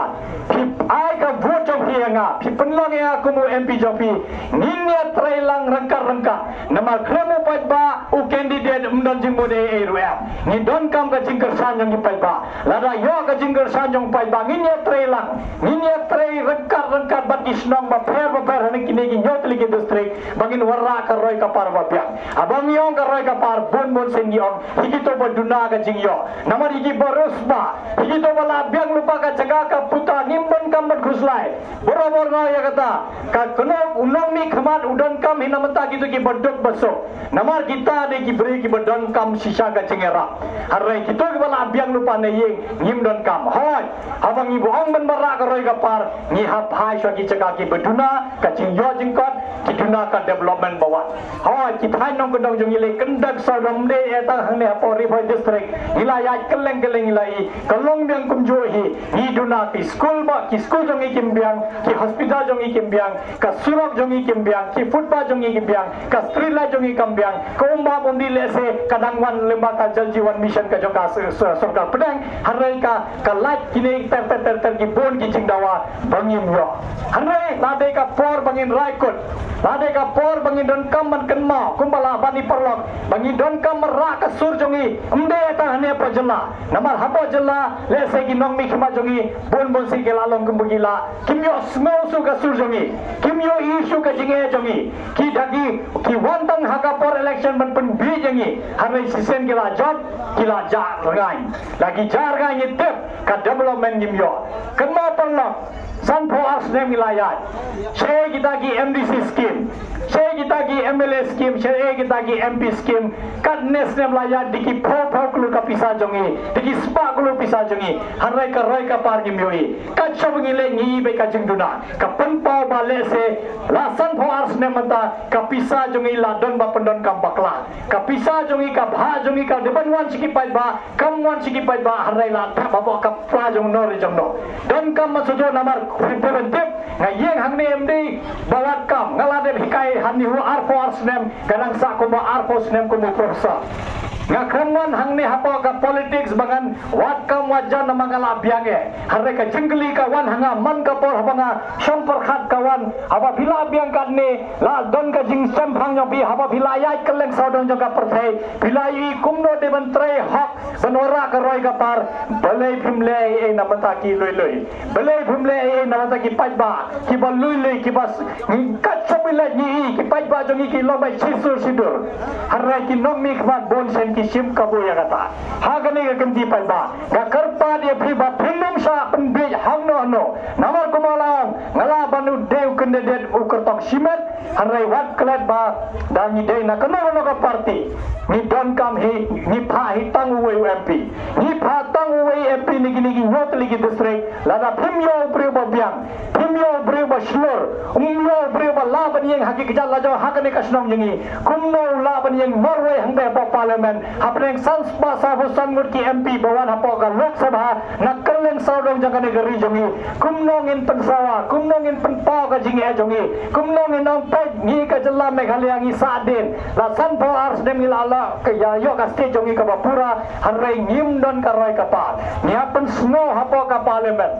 phi ai ka vote jong phi ha nga, phi pynlong ïa nga kum u M P jong phi, ngin ïatrei lang ryngkat ryngkat. Namar khlem u paidbah, u candidate, ym don jingmut ei ei ruh em. Ngi donkam ka jingkyrshan jong ki paidbah. Lada ïoh ka jingkyrshan jong paidbah, ngin ïatrei lang, ngin ïatrei ryngkat ryngkat bad ki shnong bapher bapher ha kine ki hynñiew tylli ki district, ba ngin wanrah ka roi ka par ba biang. Haba ngi ong ka roi ka par, bun bun sien ngi ong hi kito ba duna ka jingïoh. Namar hi ki ba riewspah, hi kito ba la biang lypa ka jaka ka puta, ngim ban Kam ban khuslai. Barabor na ïa kata. Ka kano u nongmihkhmat u donkam hi na mynta kito kiba duk ba suk. Namar kita dei ki briew kiba donkam shisha ka jingïarap. Hynrei kito kiba la biang lypa na ïing ngim donkam. Hooid, haba ngi ba ong ban wanrah ka roi ka par, ngi hap phai sha ki jaka kiba duna ka jingïoh jingkot, ki duna ka development ba wan. Hooid, ki thaiñ nongkyndong jong ngi leh kyndak sawdong, ym dei tang hangne hapoh Ri Bhoi District. Ngi la ïaid kylleng kylleng ngi la i, ka long biang kumjuh hi. Ngi duna ki skul ba, ki skul jong ngi kim biang, ki hospital jong ngi kim biang, ka surok jong ngi kim biang, ki footpath jong ngi kim biang, ka street light jong ngi kam biang, ka umbam umdih lehse ka dang wan lyngba ka Jal Jeevan Mission ka jong ka s-, s-, sorkar pdeng, hynrei ka, ka light kine ter ter ter ter ki bun ki jingdawa ba ngim ïoh. Hynrei la dei ka por ba ngin rai kut, la dei ka por ba ngin donkam ban kynmaw, kumba la ban i paralok, ba ngin donkam ban rah ka sur jong ngi, ym dei tang hangne hapoh jylla. Namar hapoh jylla, lehse ki nongmihkhmat jong ngi, bun bun sien ki la long kumba ki la, kim ïohsngew shuh ka sur jong ngi, kim ïohi shuh ka jingeh jong ngi, ki da ki, ki wan tang ha ka por election ban pynbiej ïa ngi, hynrei shisien ki la jop, ki la jah rngai. La ki jah rngai ngi tip, ka development ngim ïoh. Kynmaw paralok, sanphew ar snem ngi la ïaid. Shaei kita ki M D C scheme. Shaei kita ki M L A scheme, shaei kita ki M P scheme. Katne snem la ïaid da ki phew phew klur ka pisa jong ngi, da ki spah klur pisa jong ngi. Hynrei ka roi ka par ngim ïohi. Kat shaba ngi leit ngi i beit ka jingduna. Ka pynpaw ba lehse la sanphew ar snem mynta ka pisa jong ngi la don ba pyndonkam bakla. Ka pisa jong ngi, ka bhah jong ngi ka dei ban wan sha ki paidbah, kam wan sha ki paidbah, hynrei la thep hapoh ka pla jong no re jong no. Donkam ban sngewthuh namar phi, phi ban tip, nga ïeng hangne ym dei ba wad kam, nga la dep hikai ha NEHU arphew ar snem, nga dang sah kumba arphew snem kum u professor. Nga khlem wan hangne hapoh ka politics ba ngan wad kam wad jan namar nga la biang eh. Hynrei ka jingkylli ka wan ha nga man ka por haba nga shong pyrkhat ka wan, haba phi la biang katne, la don ka jingshemphang jong phi, haba phi la ïaid kylleng sawdong jong ka pyrthei, phi la ïohi kumno dei ban trei hok, ban wanrah ka roi ka par. Balei phim leh ei ei na bynta ki lui lui? Balei phim leh ei ei na bynta ki paidbah kiba lui lui, kiba s-, ngi kat shaba ngi leit ngi i, ki paidbah jong ngi ki long beit shi sur shi dur. Hynrei ki nongmihkhmat bun sien ki shim kabu ïa kata. Ha kane ka kynti paidbah, nga kyrpad ïa phi ba phin ym shah pynbiej hangno hangno. Namar kumba la ong, nga lah ban u dei u candidate u kyrtong shimet, hynrei wat klet ba da ngi dei na kano kano ka party, ngi donkam hi, ngi phah hi tang uwei u M P. Ngi phah tang uwei M P na kine ki hynñiew tylli ki district. Lada phim ïoh u briew ba biang, phim ïoh u briew ba shlur, ym ïoh u briew ba lah ban ïeng ha ki kjat la jong ha kane ka shnong jong ngi, kumno u lah ban ïeng marwei hangtei hapoh parliament, hapdeng san spah sawphew san ngut ki M P ba wan hapoh ka Lok Sabha na kylleng sawdong jong kane ka ri jong ngi? Kumno ngin pynsawa, kumno ngin pynpaw ka jingeh jong ngi? Kumno ngin ong peit ngi ka jylla Meghalaya ngi sahdien, la sanphew ar snem ngi la lah ka ïa ïoh ka state jong ngi kaba pura, hynrei ngim don ka roi ka par. Ngi hap pynsngew hapoh ka parliament.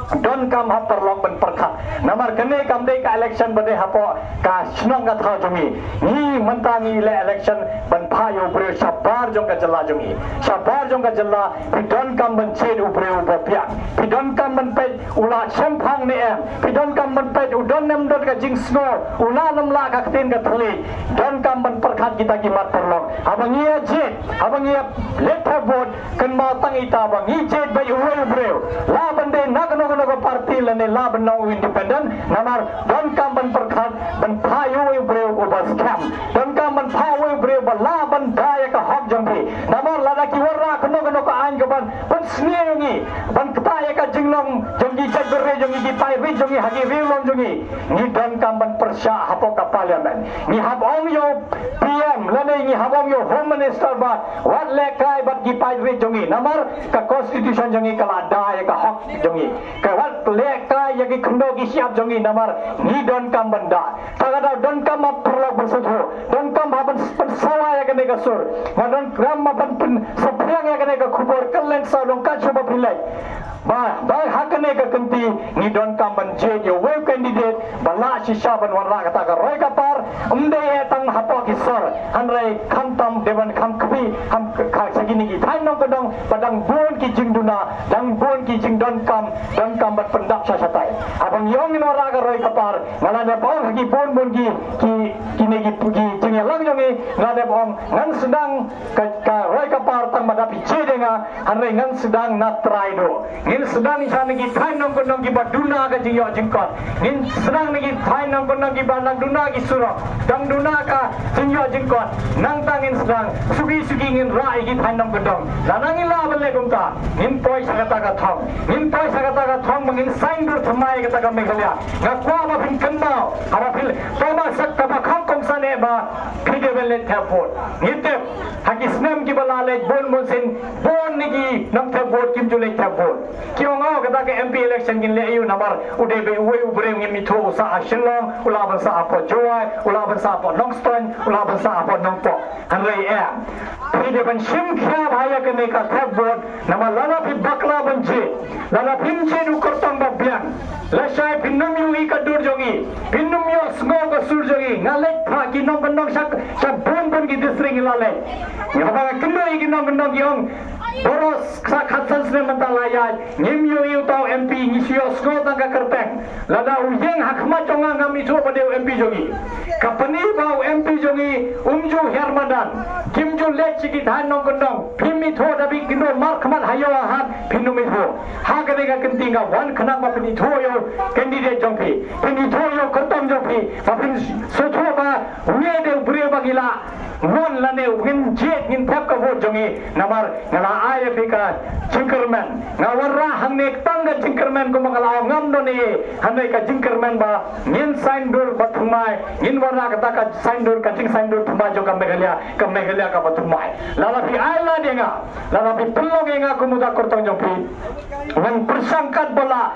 Donkam ha paralok ban pyrkhat. Namar kane kam dei ka election ba dei hapoh ka shnong ka thaw jong ngi. Ngi mynta ngi leh election ban phah ïa u briew shabar jong ka jylla jong ngi. Shabar jong ka jylla, phi donkam ban jied u briew uba biang. Phi donkam ban peit u la shemphang ne em. Phi donkam ban peit u don ne em don ka jingsngew, u lah ne em lah ka ktien ka thylliej. Donkam ban pyrkhat kita ki mat paralok. Haba ngi ïa jied, haba ngi ïa leit thep vote, kynmaw tang ita ba ngi jied beit uwei u briew. Lah ban dei na kano kano ka party lane lah ban long u independent, namar donkam ban pyrkhat ban phah ïa uwei u briew uba skhem. Donkam ban phah uwei u briew ba lah ban da ïa ka hok jong phi. Namar lada ki wanrah kano kano ka aiñ kaban pynsniew ïa ngi, ban ktah ïa ka jinglong jong ki jaitbynriew jong ngi, ki paidbah jong ngi ha ki ri lum jong ngi, ngi donkam ban pyrshah hapoh ka parliament. Ngi hap ong ïa u P M lane ngi hap ong ïa u Home Minister ba wat lehkai bad ki paidbah jong ngi, namar ka constitution jong ngi ka la da ïa ka hok jong ngi. Ka wat lehkai ïa ki khyndew ki shyiap jong ngi, namar ngi donkam ban da. Te ka daw donkam ha paralok ban sngewthuh, donkam ha ban pynsawa ïa kane ka sur. Nga donkam ha ban pynsaphriang ïa kane ka khubor kylleng sawdong kat shaba phi leit. Ba, ba ha kane ka kynti ngi donkam ban jied ïa uwei u candidate ba lah shisha ban wanrah kata ka roi ka par, ym dei eh tang hapoh ki sor, hynrei khamtam dei ban kham kmie, kham ka, ka, sha kine ki thaiñ nongkyndong ba dang bun ki jingduna, dang bun ki jingdonkam, donkam ban pyndap sha shatai. Haba ngi ong ngin wanrah ka roi ka par, nga la dep ong ha ki bun bun ki, ki, kine ki, ki jing Ïalang jong ngi, nga dep ong ngan sdang ka, ka roi ka par tang ba da phi jied ïa nga, hynrei ngan sdang na trai duh. Ngin sdang sha na ki thaiñ nongkyndong kiba duna ka jingïoh jingkot. Ngin sdang na ki thaiñ nongkyndong kiba dang duna ki surok, dang duna ka jingïoh jingkot. Nangta ngin sdang, suki suki ngin rah ïa ki thaiñ nongkyndong. Lada ngin lah ban leh kumta, ngin poi sha kata ka thong. Ngin poi sha kata ka thong ba ngin saiñdur thymmai ïa kata ka Meghalaya. Nga kwah ba phin kynmaw, haba phi leh, to ba sak kaba kham kongsan eh ba phi dei ban leit thep vote. Ngi tip, ha ki snem kiba la leit bun bun sien, bun na ki nongthep vote kim ju leit thep vote. Ki ong, oh, kata ka M P election ngin leh aïu namar u dei ba uwei u briew ngim ithuh, u sah ha Shillong, u lah ban sah hapoh Jowai, u lah ban sah hapoh Nongstoiñ, u lah ban sah hapoh Nongpoh. Hynrei em, phi dei ban shim khia bha ïa kane ka thep vote, namar lada phi bakla ban jied, lada phim jied u kyrtong ba biang, lashai phin ym ïohi ka dur jong ngi, phin ym ïohsngew ka sur jong ngi. Nga leit phah ki nongkyndong sha, sha bun bun ki district ngi la leit. Ngi haba nga kynduh ïa ki nongkyndong ki ong, baroh sa khatsan snem mynta la ïaid, ngim ïohi uta u M P, ngi shu ïohsngew tang ka kyrteng. Lada u ïeng ha khmat jong nga ngam ithuh ba dei u M P jong ngi. Ka pyni ba u M P jong ngi um ju hiar madan. Kim ju leit sha ki thaiñ nongkyndong. Phim ithuh da phi kynduh markhmat ha ïew ha hat phin ym ithuh. Ha kane ka kynti nga wan khnang ba phin ithuh ïa u candidate jong phi. Phin ithuh ïa u kyrtong jong phi. Ba phin sngewthuh ba une dei u briew ba ngi lah mon lane ngin jied, ngin thep ka vote jong ngi. Namar nga la ai ïa phi ka jingkyrmen. Nga wanrah hangne tang ka jingkyrmen kumba nga la ong, ngam don ei, hangne ka jingkyrmen ba ngin saiñdur ba thymmai, ngin wanrah kata ka saiñdur, ka jingsaiñdur thymmai jong ka Meghalaya, ka Meghalaya kaba thymmai. Lada phi ai lad ïa nga, lada phi pynlong ïa nga kum uta u kyrtong jong phi, ngan pyrshang katba lah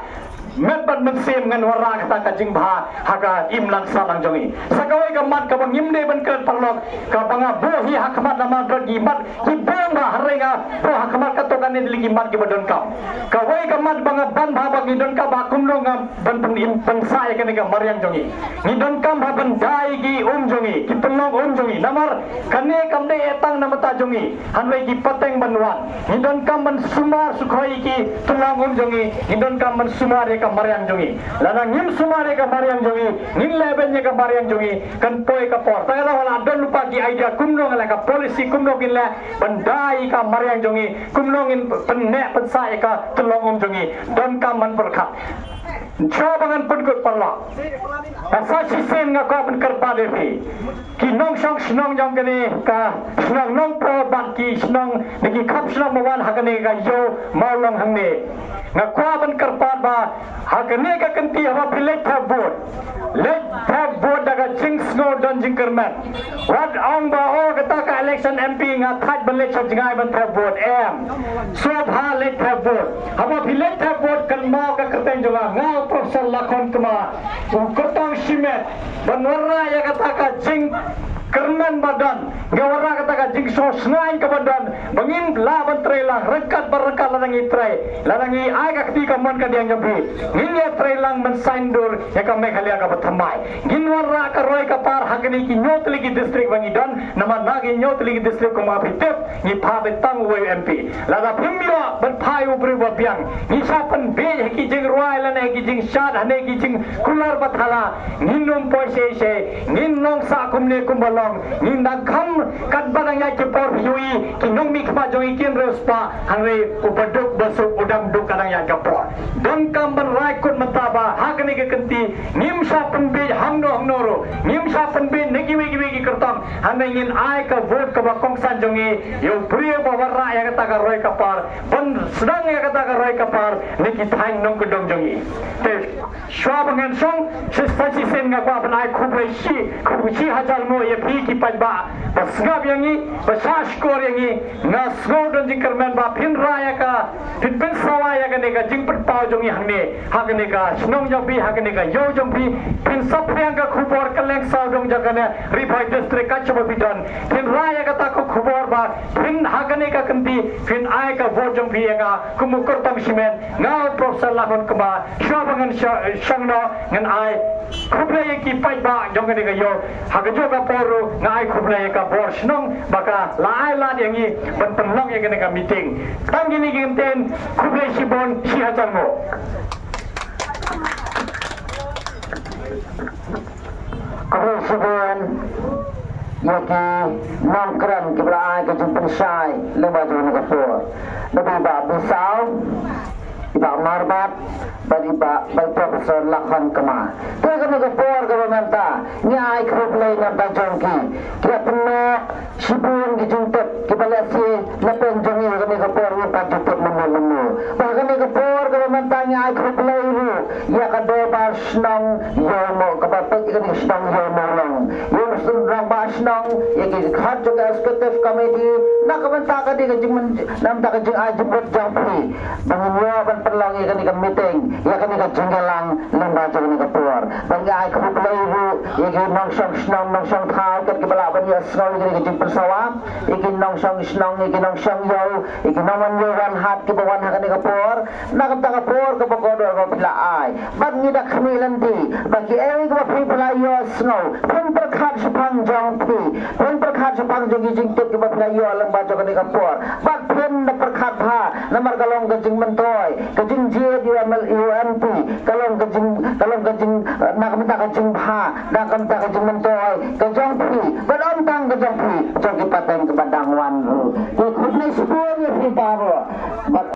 met bad mynsiem ngan wanrah kata ka jingbha ha ka imlang sahlang jong ngi. Sa kawei ka mat kaba ngim dei ban klet paralok, kaba nga buh hi ha khmat namar don ki mat ki bun bha, hynrei nga buh ha khmat katto katne tylli ki mat kiba donkam. Kawei ka mat ba nga ban bha ba ngi donkam ba kumno nga ban pyn-, pynsah ïa kane ka mariang jong ngi. Ngi donkam ba ban da ïa ki um jong ngi, ki pynlong um jong ngi. Namar kane kam dei eh tang na bynta jong ngi, hynrei ki pateng ban wan. Ngi donkam ban sumar sukha ïa ki pynlong um jong ngi, ngi donkam ban sumar ïa ka mariang jong ngi. Lada ngim sumar ïa ka mariang jong ngi, ngin lehbeiñ ïa ka mariang jong ngi, kan poi ka por. Tang la wala don lypa ki idea kumno ngan leh, ka policy kumno ngin leh ban da ïa ka mariang jong ngi, kumno ngin pynneh pynsah ïa ka pynlong um jong ngi. Donkam ban pyrkhat. Shuwa ba ngan pynkut paralok, ka sa shisien nga kwah ban kyrpad ïa phi, ki nongshong shnong jong kane ka shnong Nongpoh bad ki shnong na ki khap shnong ba wan ha kane ka ïew Mawlong hangne. Nga kwah ban kyrpad ba ha kane ka kynti haba phi leit thep vote, leit thep vote da ka jingsngew don jingkyrmen. Wat ong ba, oh, kata ka election M P nga thait ban leit sha jngai ban thep vote, em. Sngewbha leit thep vote. Haba phi leit thep vote, kynmaw ka kyrteng jong nga, nga u Professor Lakhon Kma, u kyrtong shimet, ban wanrah ïa kata ka jingkyrmen ba don, nga wanrah kata ka jingsngewsngaiñ kaba don, ba ngin lah ban treilang ryngkat bad ryngkat lada ngi trei, lada ngi ai ka kti kamon kadiang jong phi, ngin ïa treilang ban saiñdur ïa ka Meghalaya kaba thymmai. Ngin wanrah ka roi ka par ha kine ki hynñiew tylli ki district ba ngi don, namar na ki hynñiew tylli ki district kumba phi tip, ngi phah beit tang uwei u M P. Lada phim ïoh ban phah ïa u briew ba biang, ngi shah pynbieit ha ki jingrwai lane ha ki jingshad, hane ki jingkular bathala, ngin ym poi shisha, ngin long sah kumne kumba long, ngin dang kham katba dang ïaid ki por, phi ïohi ki nongmihkhmat jong ngi kin riewspah, hynrei u baduk basuk u dang duk ka dang ïaid ka por. Donkam ban rai kut mynta ba ha kane ka kynti ngim shah pynbieit hangno hangno ruh, ngim shah pynbieit na kiwei kiwei ki kyrtong, hynrei ngin ai ka vote kaba kongsan jong ngi ïa u briew ba wanrah ïa kata ka roi ka par, ban sdang ïa kata ka roi ka par na ki thaiñ nongkyndong jong ngi. Te shuwa ba ngan shong, shi sa shisien nga kwah ban ai khublei shi, khublei shi hajar nguh ïa phi ki paidbah ba sngap ïa ngi, ba shah shkor ïa ngi. Nga sngew don jingkyrmen ba phin rah ïa ka, phin pynsawa ïa kane ka jingpynpaw jong ngi hangne ha kane ka shnong jong phi, ha kane ka ïew jong phi. Phin saphriang ka khubor kylleng sawdong jong kane Ri Bhoi District, kat shaba phi don, phin rah ïa kata ka khubor ba phin ha kane ka kynti phin ai ka vote jong phi ïa nga kum u kyrtong shimet, nga u Professor Lakhon Kma. Shuwa ba ngan sha-, shong noh, ngan ai khublei ïa ki paidbah jong kane ka ïew. Ha kajuh ka por ruh nga ai khublei ïa ka bor shnong ba ka la ai lad ïa ngi ban pynlong ïa kane ka meeting. Tang kine ki kyntien, khublei shibun, shi hajar nguh. Khublei shibun. ïa ki nongkren kiba la ai ka jingpynshai lyngba jong kane ka por. Naba i Bah Bisaw, i Bah Marbat, bad i Bah, bad i Professor Lakhon Kma. Te kane ka por kaba mynta ngi ai khublei na bynta jong ki. Ki la pynlong shibun ki jingtip kiba lehse na pdeng jong ngi ha kane ka por ngim pat ju tip mynno mynno. Bad ha kane ka por kaba mynta ngi ai khublei ruh ïa ka Dorbar Shnong Ïewmoh kaba peit ïa kane ka Shnong Ïewmoh Long. Ïa u Rangbah Shnong, ïa ki khot jong ka Executive Committee, na ka bynta ka dei ka jingmyn-, na ka bynta ka jingai jingmut jong phi. Ba ngin ïoh ban pynlong ïa kane ka meeting, ïa kane ka jingïalang lyngba jong kane ka por. Ba ngi ai khublei ruh ïa ki nongshong shnong nongshong thaw kat kiba lah ban ïohsngew ïa kane ka jingpynsawa, ïa ki nongshong shnong, ïa ki nongshong ïew, ïa ki nongwan ïew wan hat kiba wan ha kane ka por. Na ka bynta ka por kaba kordor kaba phi la ai. Bad ngi da khmih lynti ba kiei kiba phi phi la ïohsngew, phin pyrkhat shaphang jong phi, phin pyrkhat shaphang jong ki jingtip kiba phi la ïoh lyngba jong kane ka por. Bad phin da pyrkhat bha namar ka long ka jingmyntoi, ka jingjied ïa u M L A, ïa u M P, ka long ka jing, ka long ka jing, na ka bynta ka jingbha, na ka bynta ka jingmyntoi ka jong phi, bad ym tang ka jong phi, jong ki pateng kiba dang wan ruh. Te khublei shibun ïa phi baroh. Bad